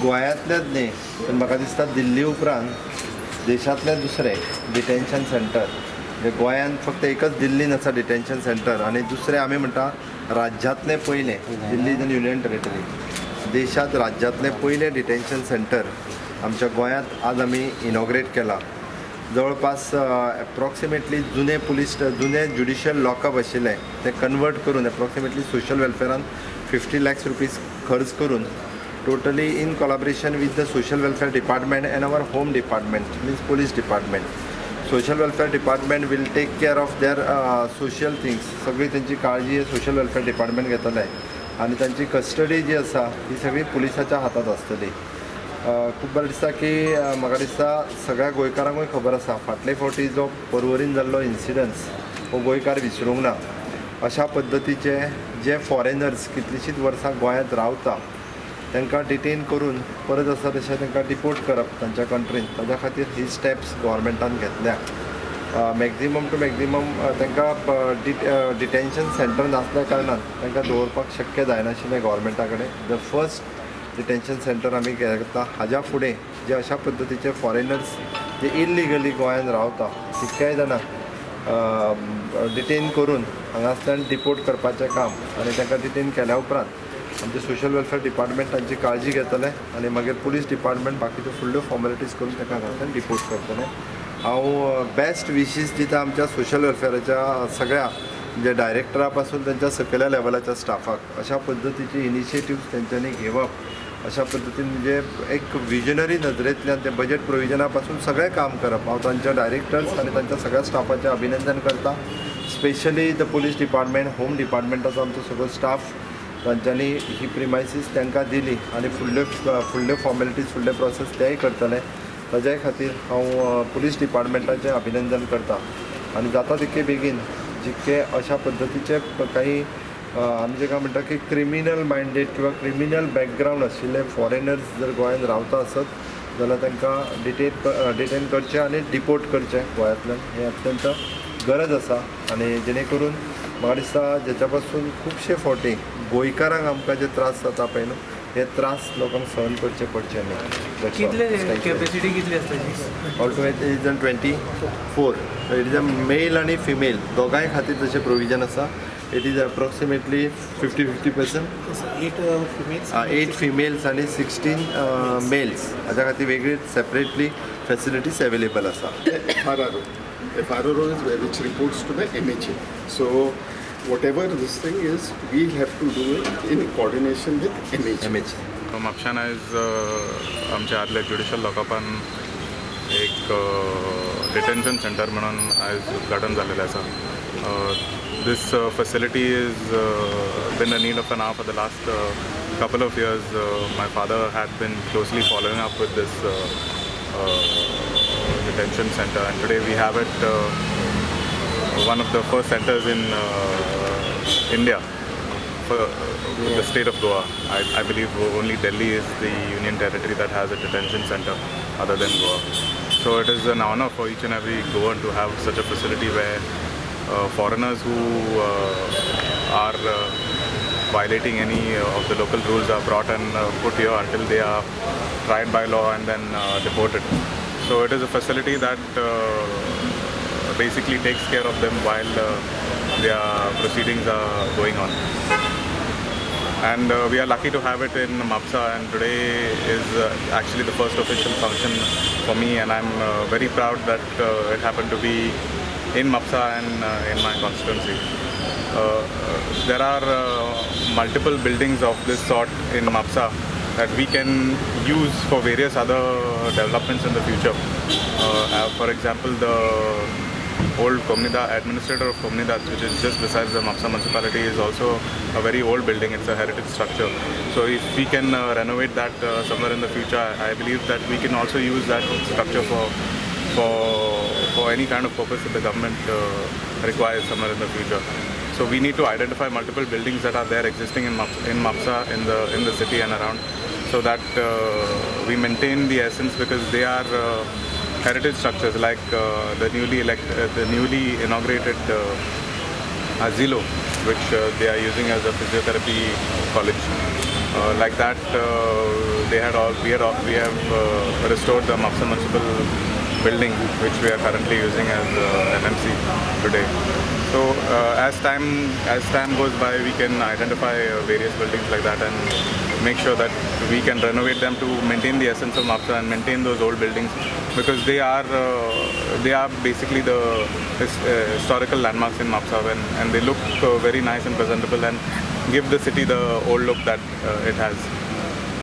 गोंयांतलेंच न्ही तर म्हाका दिसता दिल्ली उपरांत देशांतलें दुसरें डिटेन्शन सेंटर. म्हणजे गोंयांत फक्त एकच दिल्लीन आसा डिटेन्शन सेंटर आनी दुसरें आमी म्हणटा राज्यांतलें पयलें, दिल्ली is an union territory, देशांत राज्यांतलें पयलें डिटेन्शन सेंटर आमच्या गोंयांत आज आमी इनॉग्रेट केलां. जवळपास एप्रॉक्सिमेटली जुने पुलीस जुने ज्युडिशियल लॉकअप आशिल्लें तें कन्वर्ट करून एप्रॉक्सिमेटली सोशल वेलफेरान 50 lakhs rupees खर्च करून totally in collaboration with the social welfare department and our home department means police department. Social welfare department will take care of their social things, सगळी तेंची काळजी social welfare department घेतलें आनी तांची custody जी आसा ही सगळी पुलिसाच्या हातांत आसतली. खूब बरें दिसता की म्हाका दिसता सगळ्या गोंयकारांकूय खबर आसा फाटले फावटी जो पर्वरीन जाल्लो इन्सिडन्स हो गोंयकार विसरूंक ना. अशा पद्दतीचे जे फॉरेनर्स कितलींशींच वर्सां गोंयांत रावता तांकां डिटेन करून परत आसा तशें तांकां डिपोर्ट करप तांच्या कंट्रीन, ताज्या खातीर ही स्टेप्स गव्हर्मेंटान घेतल्या. मॅक्झिमम टू मॅक्झिमम तांकां डिटेन्शन सेंटर नासल्या कारणान तांकां दवरपाक शक्य जायनाशिल्लें गव्हर्मेंटा कडेन. The first detention centre आमी घेता. हाज्या फुडें जे अशा पद्दतीचे फॉरेनर्स जे इल्लिगली गोंयांत रावता तितक्याय जाणांक डिटेन करून हांगासल्यान डिपोर्ट करपाचें काम आनी तांकां डिटेन केल्या उपरांत आमचें सोशल वेलफेअर डिपार्टमेंट तांची काळजी घेतलें आनी मागीर पुलीस डिपार्टमेंट बाकीच्यो फुडल्यो फॉर्मेलिटीज करून तांकां हांगासल्यान डिपोर्ट करतलें. हांव बेस्ट विशीस दिता आमच्या सोशल वेलफेअराच्या सगळ्या म्हणजे डायरेक्टरा पासून तांच्या सकयल्या लेवलाच्या स्टाफाक. अशा पद्दतीची इनिशिएटिव्स तेंच्यांनी घेवप, अशा पद्दतीन म्हणजे एक विजनरी नजरेंतल्यान ते बजेट प्रोविजना पासून सगळें काम करप. हांव तांच्या डायरेक्टर्स आनी तांच्या सगळ्या स्टाफाचें अभिनंदन करता. Specially the police department, home डिपार्टमेंटाचो आमचो सगळो स्टाफ तांच्यांनी ही प्रिमायसीस तांकां दिली आनी फुडल्यो फुडल्यो फॉर्मेलिटीज फुडले प्रोसेस तेय करतले. ताज्याय खातीर हांव पुलीस डिपार्टमेंटाचें अभिनंदन करता आनी जाता तितके बेगीन जितके अशा पद्दतीचे काही आमी जेका म्हणटा की क्रिमिनल मायंडेड किंवा क्रिमिनल बॅकग्रावंड आशिल्ले फॉरेनर्स जर गोंयांत रावता आसत जाल्यार तांकां डिटेन करचें आनी डिपोर्ट करचें गोंयांतल्यान, हें अत्यंत गरज आसा. आनी जेणे करून म्हाका दिसता जेच्या पासून खुबशे फावटी गोंयकारांक आमकां जे त्रास जाता पळय न्हू हे त्रास लोकांक सहन करचे पडचे न्ही. कितले कॅपॅसिटी कितली आसता? Altogether is 24. It is a male आनी फिमेल दोगांय खातीर तशें प्रोविजन आसा. It is approximately 50-50%. 8 females, 8 females आनी 16 मेल्स. हाज्या खातीर वेगळी सेपरेटली फॅसिलिटीज अवेलेबल आसा. FRRO is which reports to the MHA. So whatever this thing is, we have to do it in coordination with MHA. म्हापशान आयज आमच्या आदल्या judicial लॉकअपान एक detention centre म्हणून आयज उद्घाटन जाल्लेलें आसा. This facility is been a need of an hour for the last couple of years. My father had been closely following up with this detention center, and today we have it one of the first centers in India for the state of Goa. I believe only Delhi is the union territory that has a detention center other than Goa. So it is an honor for each and every Goan to have such a facility where foreigners who are violating any of the local rules are brought and put here until they are tried by law and then deported. So it is a facility that basically takes care of them while their proceedings are going on. And we are lucky to have it in Mapsa, and today is actually the first official function for me, and I'm very proud that it happened to be in Mapsa and in my constituency. There are multiple buildings of this sort in Mapsa that we can use for various other developments in the future. For example, the old Comunidade, administrator of Comunidade, which is just besides the Mapsa municipality, is also a very old building. It's a heritage structure. So if we can renovate that somewhere in the future, I believe that we can also use that structure for any kind of purpose that the government requires somewhere in the future. So we need to identify multiple buildings that are there existing in Mapsa, in the city and around, so that we maintain the essence, because they are heritage structures like the newly inaugurated Asilo, which they are using as a physiotherapy college. Like that, they had all we have restored the Mapsa Municipal building, which we are currently using as MMC today. So as time goes by, we can identify various buildings like that and make sure that we can renovate them to maintain the essence of Mapsa and maintain those old buildings, because they are basically the historical landmarks in Mapsa, and they look very nice and presentable and give the city the old look that it has.